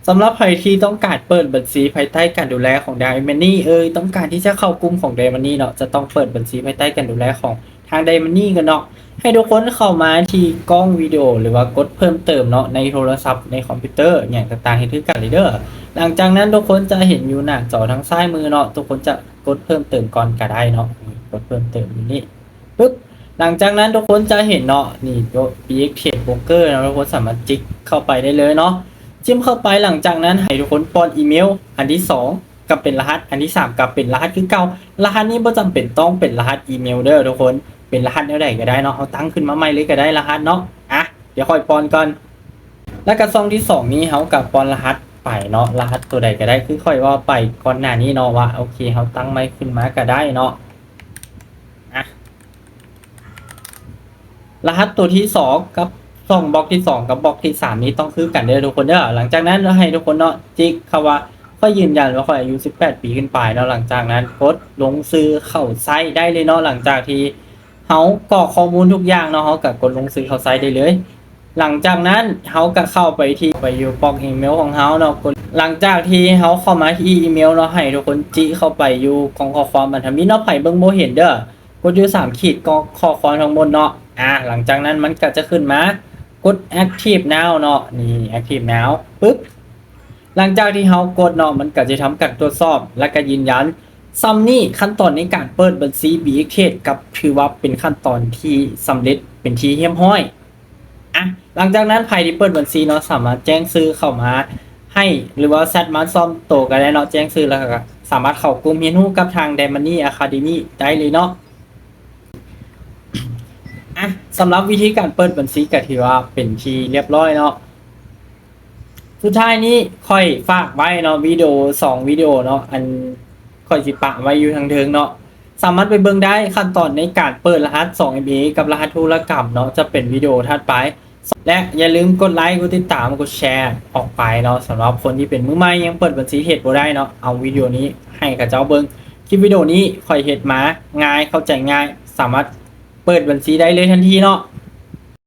ສຳລັບໃຜທີ່ຕ້ອງການເປີດບັນຊີພາຍໃຕ້ການດູແລຂອງ Dime Money ເອີຍ ຕ້ອງການທີ່ຈະເຂົ້າກຸ່ມຂອງ Dime Money ເນາະ ຈະຕ້ອງເປີດບັນຊີພາຍໃຕ້ການດູແລຂອງທາງ Dime Money ກັນເນາະ ໃຫ້ທຸກຄົນເຂົ້າມາທີ່ກ້ອງວິດີໂອ ຫຼືວ່າກົດເພີ່ມເຕີມເນາະ ໃນໂທລະສັບ ໃນຄອມພິວເຕີ ຫຍັງຕ່າງໆ ເຮັດຄືກັນເລີຍເດີ້. ຫຼັງຈາກນັ້ນທຸກຄົນຈະເຫັນຢູ່ໜ້າຈໍທາງຊ້າຍມືເນາະ ທຸກຄົນຈະກົດເພີ່ມເຕີມກ່ອນກໍໄດ້ເນາະ ກົດເພີ່ມເຕີມຢູ່ນີ້ ປຶບ ຫຼັງຈາກນັ້ນທຸກຄົນຈະເຫັນເນາະ ນີ້ໂຕ BX Trade Broker ເນາະ ທຸກຄົນສາມາດຈິກເຂົ້າໄປໄດ້ເລີຍເນາະ ຈິກເຂົ້າໄປ ຫຼັງຈາກນັ້ນໃຫ້ທຸກຄົນປ້ອນອີເມວອັນທີສອງ ກັບເປັນລະຫັດ ອັນທີສາມ ກັບເປັນລະຫັດຄືເກົ່າ ລະຫັດນີ້ບໍ່ຈຳເປັນຕ້ອງເປັນລະຫັດອີເມວເດີ້ທຸກຄົນ ເປັນລະຫັດແນວໃດກໍໄດ້ເນາະ ເຮົາຕັ້ງຂຶ້ນມາໃໝ່ເລີຍກໍໄດ້ລະຫັດເນາະ ອ່ະ ດຽວຂ້ອຍປ້ອນກ່ອນ ແລ້ວກໍຊ່ອງທີສອງນີ້ເຮົາກໍປ້ອນລະຫັດໄປເນາະ ລະຫັດໂຕໃດກໍໄດ້ ຄືຂ້ອຍເວົ້າໄປກ່ອນໜ້ານີ້ເນາະວ່າ ໂອເຄ ເຮົາຕັ້ງໃໝ່ຂຶ້ນມາກໍໄດ້ເນາະ ອ່ະ ລະຫັດໂຕທີສອງກັບ ຊ່ອງບລັອກທີສອງກັບບລັອກທີສາມນີ້ຕ້ອງຄືກັນເດີ້ທຸກຄົນເດີ້. ຫຼັງຈາກນັ້ນໃຫ້ທຸກຄົນເນາະ ຈິກຄຳວ່າ ຂ້ອຍຢືນຢັນວ່າຂ້ອຍອາຍຸສິບແປດປີຂຶ້ນໄປເນາະ. ຫຼັງຈາກນັ້ນກົດລົງຊື່ເຂົ້າໃຊ້ໄດ້ເລີຍເນາະ. ຫຼັງຈາກທີ່ເຮົາກອກຂໍ້ມູນທຸກຢ່າງເນາະ ເຮົາກໍກົດລົງຊື່ເຂົ້າໃຊ້ໄດ້ເລີຍ. ຫຼັງຈາກນັ້ນເຮົາກໍເຂົ້າໄປທີ່ ໄປຢູ່ປ່ອງອີເມວຂອງເຮົາເນາະ. ກົດ ຫຼັງຈາກທີ່ເຮົາເຂົ້າມາທີ່ອີເມວເນາະ ໃຫ້ທຸກຄົນຈິເຂົ້າໄປຢູ່ກ່ອງຂໍ້ຄວາມອັນທຳອິດເນາະ. ໃຜເບິ່ງບໍ່ເຫັນເດີ້ ກົດຢູ່ສາມຂີດ ກໍຂໍ້ຄວາມທັງໝົດເນາະ. ອາ ຫຼັງຈາກນັ້ນມັນກໍຈະຂຶ້ນມາ ກົດ Active Now ເນາະ. ນີ້ Active Now ປຶບ ຫຼັງຈາກທີ່ເຮົາກົດເນາະ ມັນກໍຈະທຳການກວດສອບ ແລ້ວກໍຢືນຢັນ. ສ່ຳນີ້ຂັ້ນຕອນໃນການເປີດບັນຊີ BX Trade ກໍຖືວ່າເປັນຂັ້ນຕອນທີ່ສຳເລັດເປັນທີ່ຮຽບຮ້ອຍ. ອາ ຫຼັງຈາກນັ້ນໃຜທີ່ເປີດບັນຊີເນາະ ສາມາດແຈ້ງຊື່ເຂົ້າມາໃຫ້ ຫຼືວ່າແຊັດມາສ່ວນໂຕກໍໄດ້ເນາະ. ແຈ້ງຊື່ແລ້ວກໍສາມາດເຂົ້າກຸ່ມຮຽນຮູ້ກັບທາງ Dime Money Academy ໄດ້ເລີຍເນາະ. ອາ ສຳລັບວິທີການເປີດບັນຊີກໍຖືວ່າເປັນທີ່ຮຽບຮ້ອຍເນາະ. ສຸດທ້າຍນີ້ຂ້ອຍຝາກໄວ້ເນາະ ວິດີໂອສອງວິດີໂອເນາະ ອັນຂ້ອຍຊິປະໄວ້ຢູ່ທາງເທິງເນາະ ສາມາດໄປເບິ່ງໄດ້. ຂັ້ນຕອນໃນການເປີດລະຫັດ ສອງເອັມເອ ກັບລະຫັດທຸລະກຳເນາະ ຈະເປັນວິດີໂອຖັດໄປ ແລະ ຢ່າລືມກົດໄລ ກົດຕິດຕາມ ກົດແຊອອກໄປເນາະ. ສຳລັບຄົນທີ່ເປັນມືໃໝ່ ຍັງເປີດບັນຊີເທຣດບໍ່ໄດ້ເນາະ ເອົາວິດີໂອນີ້ໃຫ້ເຂົາເຈົ້າເບິ່ງ. ຄລິບວິດີໂອນີ້ຂ້ອຍເຮັດມາງ່າຍ ເຂົ້າໃຈງ່າຍ ສາມາດເປີດບັນຊີໄດ້ເລີຍທັນທີເນາະ.